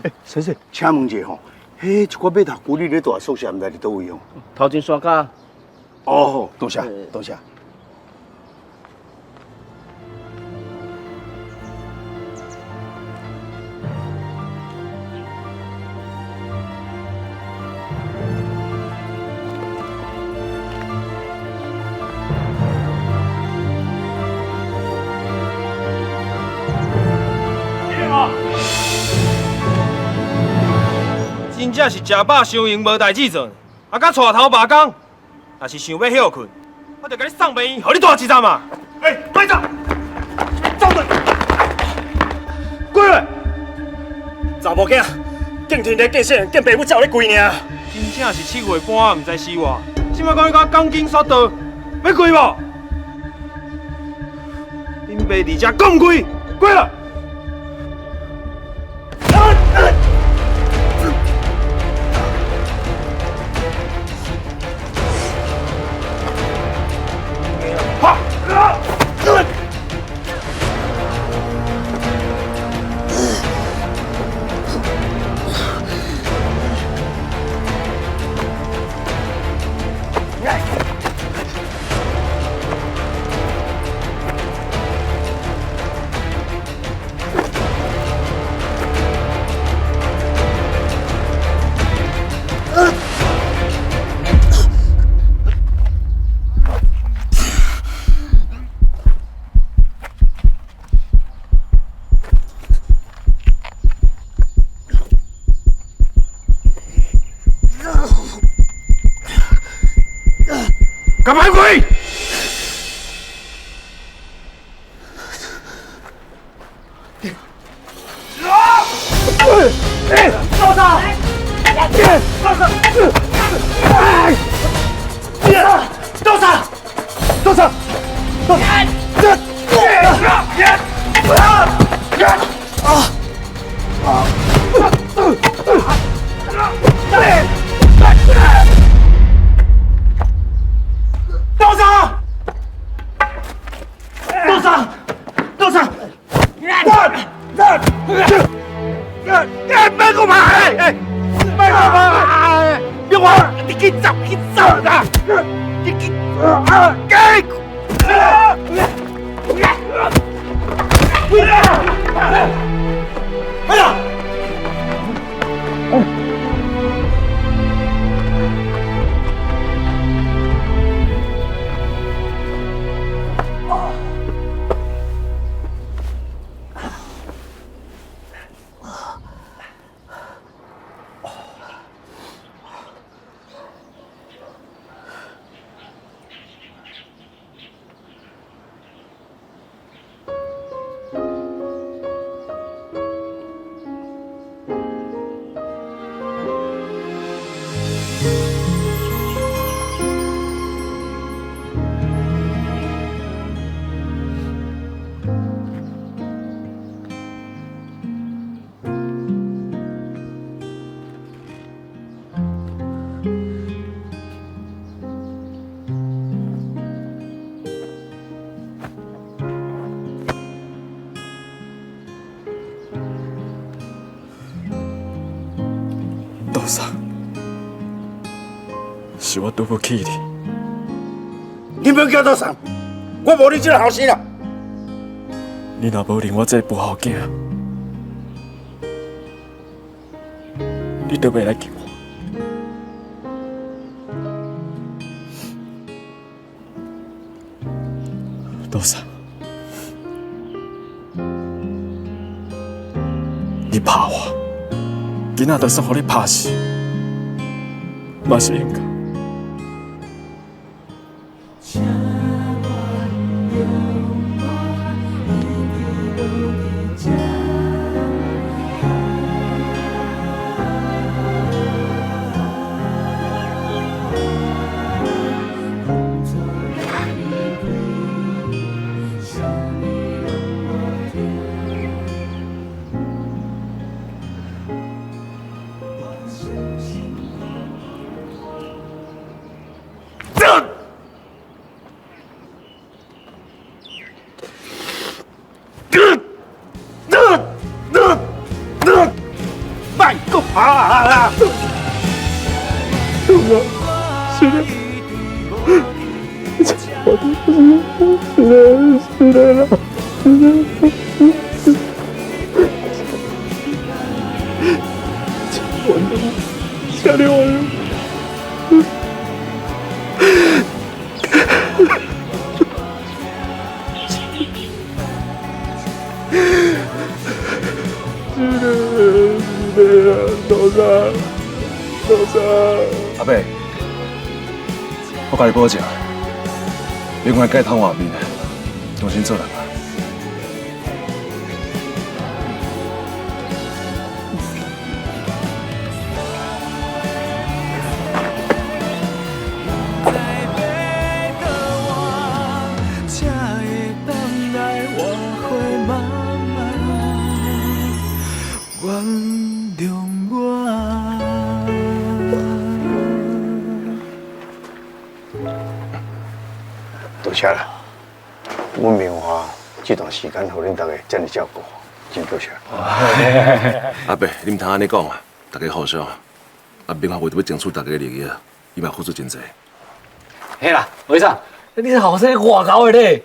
欸，先生，請問一下吼，彼一寡碼頭龜你咧住宿舍，毋知佇佗位哦？頭前山跤。哦，多謝多謝。真正是食飽傷閒無代誌做，啊，佮帶頭罷工，若是想欲歇睏，我就共你送病院，予你蹛一站啊！欸，莫走，走轉，過來，查某囝，敬天地敬聖人敬爸母照你跪爾。真正是七月半，毋知死活，這擺講你共我趕緊煞刀，欲跪無？恁爸佇遮講跪，跪來。敢歹跪！老大！老大！老大！老大！老大！老大！老大！欸，別閣拍！欸，別閣拍！別我，你去走，去走啦！你去，啊，給！哎呀！杜桑，是我對不起你。你免叫杜桑，我無你這个後生啦。你若無認我這个跋扈囝，你就袂來救我。杜桑，你拍我，囡仔就算予你拍死，嘛是應該。啊，是的，是的，是的啦，是的，千万请你原谅。是的，是的，多谢，多谢。阿伯，我共你保證，另外街頭外面重新做人啊！原諒我。多謝啦，阮明華這段時間予恁大家遮爾照顧，真多謝。阿伯，你毋通按呢講啊，大家互相。啊，明華為著欲爭取大家的利益，伊嘛付出真濟。嘿啦，吳醫生，你這後生偌𠢕的咧？